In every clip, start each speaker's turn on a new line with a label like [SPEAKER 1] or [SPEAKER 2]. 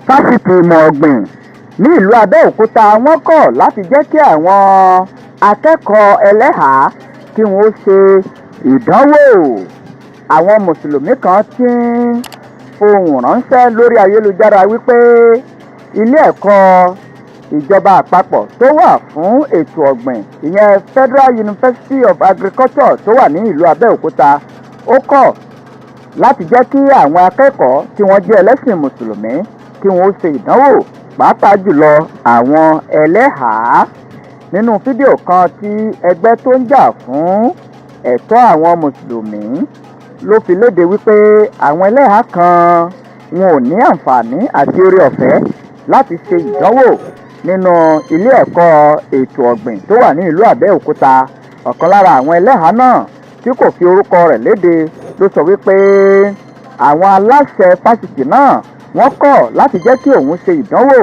[SPEAKER 1] Fásitì ìmọ̀ ọ̀gbìn ní ìlú Abẹ́òkúta, wọ́n kọ̀ láti jẹ́ kí àwọn akẹ́kọ̀ọ́ ẹlẹ́hàá kí wọ́n ṣe ìdánwò. Àwọn mùsùlùmí kan ti ń fohùn ránṣẹ́ lórí ayélujára wípé ilé ẹ̀kọ́ ìjọba àpapọ̀ tó wà fún ètò ọ̀gbìn, ìyẹn Federal University of Agriculture tó wà ní ìlú Abẹ́òkúta, ó kọ̀ láti jẹ́ kí àwọn akẹ́kọ̀ọ́ tí wọ́n jẹ́ ẹlẹ́sìn mùsùlùmí kí wọ́n ṣe ìdánwò, pàápàá jùlọ àwọn ẹlẹ́hàá. Nínú fídíò kan tí ẹgbẹ́ tó ń jà fún ẹ̀tọ́ àwọn mùsùlùmí ló fi léde wípé àwọn ẹlẹ́hàá kan wọn ò ní àǹfààní àti oore ọ̀fẹ́ láti ṣe ìdánwò nínú ilé ẹ̀kọ́ ètò ọ̀gbìn tó wà ní ìlú Abẹ́òkúta. Ọ̀kan lára àwọn ẹlẹ́hàá náà tí kò fi orúkọ rẹ̀ léde ló sọ wípé àwọn aláṣẹ fásitì náà, wọ́n kọ̀ láti jẹ́ kí òun ṣe ìdánwò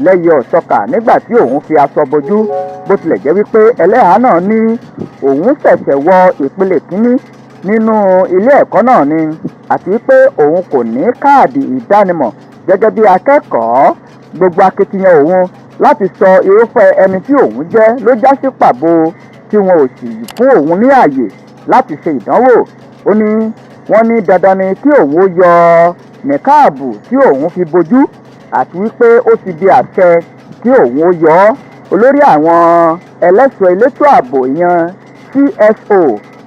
[SPEAKER 1] lẹ́yẹ ọ̀sọ́kà nígbà tí òun fi aṣọ bojú. Bó tilẹ̀ jẹ́ wípé ẹlẹ́hàá náà ní òun ṣẹ̀ṣẹ̀ wọ ìpele kínní nínú ilé ẹ̀kọ́ náà ni, àti wípé òun kò ní káàdì ìdánimọ̀ gẹ́gẹ́ bí akẹ́kọ̀ọ́, gbogbo akitiyan òun láti sọ irúfẹ́ ẹni tí òun jẹ́ ló já sí pàbó, tí wọn ò sì fún òun ní ààyè láti ṣe ìdánwò. Ó ní wọ́n ní dandan ni kí òun ó yọ nìkáàbù tí òun fi bojú, àti wípé ó ti di àṣẹ kí òun ó yọ ọ́. Olórí àwọn ẹlẹ́ṣọ́ elétò ààbò, ìyẹn CSO,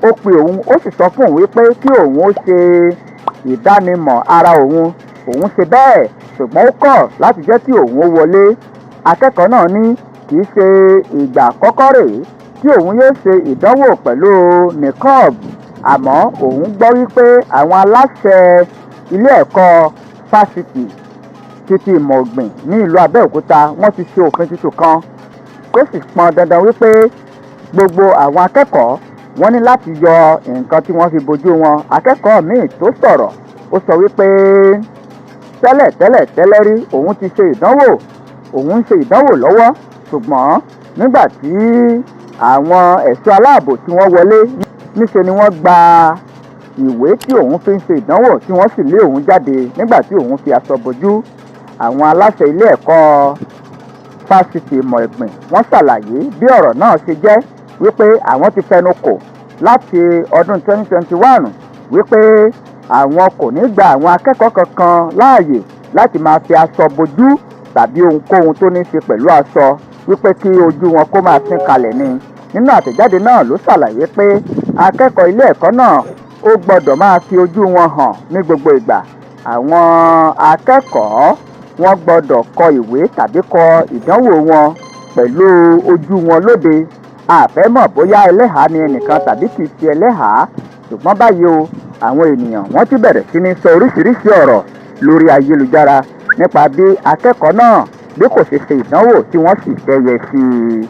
[SPEAKER 1] ó pe òun, ó sì sọ fún òun wípé kí òun ó ṣe ìdánimọ̀ ara òun. Òun ṣe bẹ́ẹ̀, ṣùgbọ́n ó kọ̀ láti jẹ́ kí òun ó wọlé. Akẹ́kọ̀ọ́ náà ní kì í ṣe ìgbà àkọ́kọ́ rèé tí òun yóò ṣe ìdánwò pẹ̀lú niqab, àmọ́ òun gbọ́ wípé àwọn aláṣẹ ilé ẹ̀kọ́ fásitì títí ìmọ̀ ọ̀gbìn ní ìlú Abẹ́òkúta, wọ́n ti ṣe òfin tuntun kan tó sì pọn dandan wípé gbogbo àwọn akẹ́kọ̀ọ́, wọ́n ní láti yọ nǹkan tí wọ́n fi bojú wọn. Akẹ́kọ̀ọ́ míì tó sọ̀rọ̀, ó sọ wípé tẹ́lẹ̀ tẹ́lẹ̀ tẹ́lẹ̀ rí, òun ti ṣe ìdánwò, òun ń ṣe ìdánwò lọ́wọ́, ṣùgbọ́n nígbà tí àwọn ẹ̀ṣọ́ aláàbò tí wọ́n wọlé, níṣe ni wọ́n gba ìwé tí òun fi ń ṣe ìdánwò, tí wọ́n sì lé òun jáde nígbà tí òun fi aṣọ bojú. Àwọn aláṣẹ ilé ẹ̀kọ́ fásitì ìmọ̀ ẹ̀gbìn, wọ́n ṣàlàyé bí ọ̀rọ̀ náà ṣe jẹ́, wípé àwọn ti fẹnu kò láti ọdún 2021 wípé àwọn kò ní gba àwọn akẹ́kọ̀ọ́ kankan láàyè láti máa fi aṣọ bojú tàbí ohunkóhun tó ní í ṣe pẹ̀lú aṣọ, wípé kí ojú wọn kó máa sín kalẹ̀ ni. Nínú àtẹ̀jáde náà ló ṣàlàyé pé akẹ́kọ̀ọ́ ilé ẹ̀kọ́ náà ó gbọ́dọ̀ máa fi ojú wọn hàn ní gbogbo ìgbà. Àwọn akẹ́kọ̀ọ́, wọ́n gbọ́dọ̀ kọ ìwé tàbí kọ ìdánwò wọn pẹ̀lú ojú wọn lóde. A fẹ́ mọ̀ bóyá ẹlẹ́hàá ni ẹnìkan tàbí kì í ṣe ẹlẹ́hàá. Ṣùgbọ́n báyìí o, àwọn ènìyàn, wọ́n ti bẹ̀rẹ̀ sí ní sọ oríṣiríṣi ọ̀rọ̀ lórí ayélujára nípa bí akẹ́kọ̀ọ́ náà bí kò ṣe ṣe ìdánwò tí wọ́n sì dẹ́yẹ sí i.